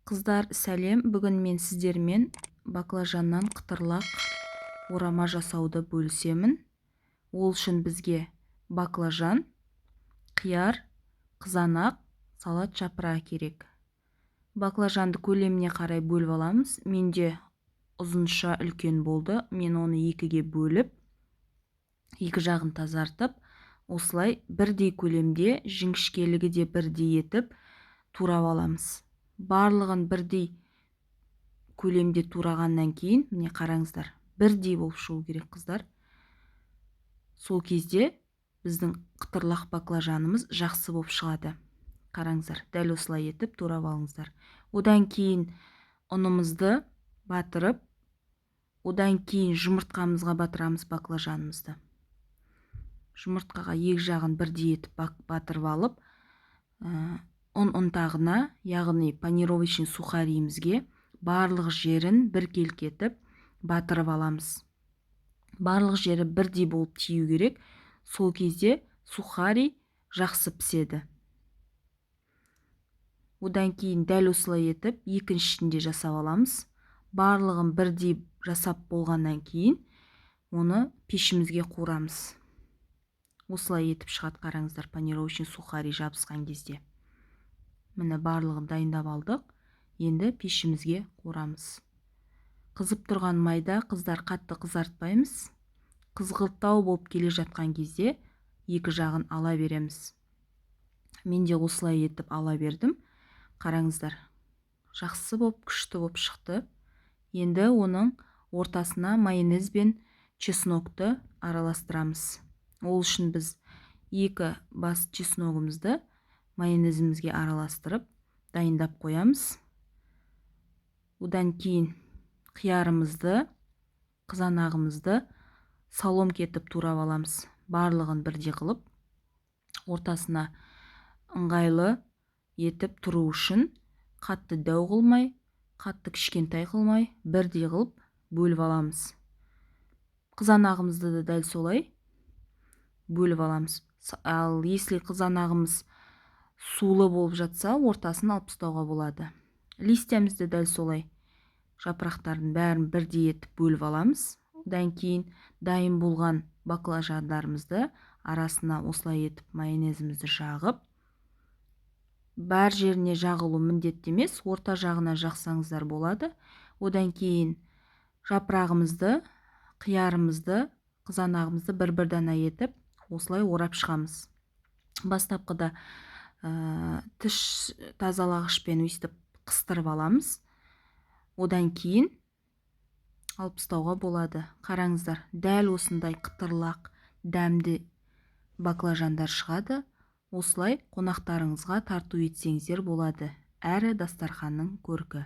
Қыздар, сәлем! Бүгін мен сіздермен баклажаннан қытырлақ орама жасауды бөлісемін. Ол үшін бізге баклажан, қияр, қызанақ, салат жапырағы керек. Баклажанды көлеміне қарай бөліп аламыз. Менде ұзынша үлкен болды. Мен оны екіге бөліп, екі жағын тазартып, осылай бірдей көлемде, жіңішкелігі де бірдей етіп турап аламыз. Барлығын бірдей көлемде турағаннан кейін, міне, қараңыздар, бірдей болып шығу керек, қыздар. Сол кезде біздің қытырлақ баклажанымыз жақсы болып шығады. Қараңыздар, дәл осылай етіп турап алыңыздар. Одан кейін ұнымызды батырып, одан кейін жұмыртқамызға батырамыз баклажанымызды. Жұмыртқаға екі жағын бірдей етіп батырып алып, ұн ұнтағына, яғни панировочный сухарийімізге барлық жерін біркелкі етіп батырып аламыз. Барлық жері бірдей болып тию керек. Сол кезде сухарий жақсы піседі. Одан кейін дәл осылай етіп екіншісін де жасап аламыз. Барлығын бірдей жасап болғаннан кейін оны пешімізге қуырамыз. Осылай етіп шығады, қараңыздар, панировочный сухарий жабысқан кезде. Міне, барлығын дайындап алдық. Енді пешімізге қуырамыз. Қызып тұрған майда, қыздар, қатты қызартпаймыз. Қызғылттау болып келе жатқан кезде екі жағын ала береміз. Мен де осылай етіп ала бердім. Қараңыздар, жақсы болып, күшті болып шықты. Енді оның ортасына майонез бен чеснокты араластырамыз. Ол үшін біз екі бас чесногымызды майонезімізге араластырып, дайындап қоямыз. Одан кейін қиярымызды, қызанағымызды соломка етіп турап аламыз. Барлығын бірдей қылып, ортасына ыңғайлы етіп тұру үшін қатты дәу қылмай, қатты кішкентай қылмай, бірдей қылып бөліп аламыз. Қызанағымызды да дәл солай бөліп аламыз. Ал если қызанағымыз сулы болып жатса, ортасын алып тастауға болады. Листьямызды дәл солай, жапырақтардың бәрін бірдей етіп бөліп аламыз. Одан кейін дайын болған баклажандарымызды арасына осылай етіп майонезімізді жағып, бар жеріне жағылу міндетті емес, орта жағына жақсаңыздар болады. Одан кейін жапырағымызды, қиярымызды, қызанағымызды бір бір дана етіп осылай орап шығамыз. Бастапқыда тіш тазалағышпен өйстіп қыстырып аламыз. Одан кейін алып тастауға болады. Қараңыздар, дәл осындай қытырлақ, дәмді баклажандар шығады. Осылай қонақтарыңызға тарту етсеңіздер болады, әрі дастарханның көркі.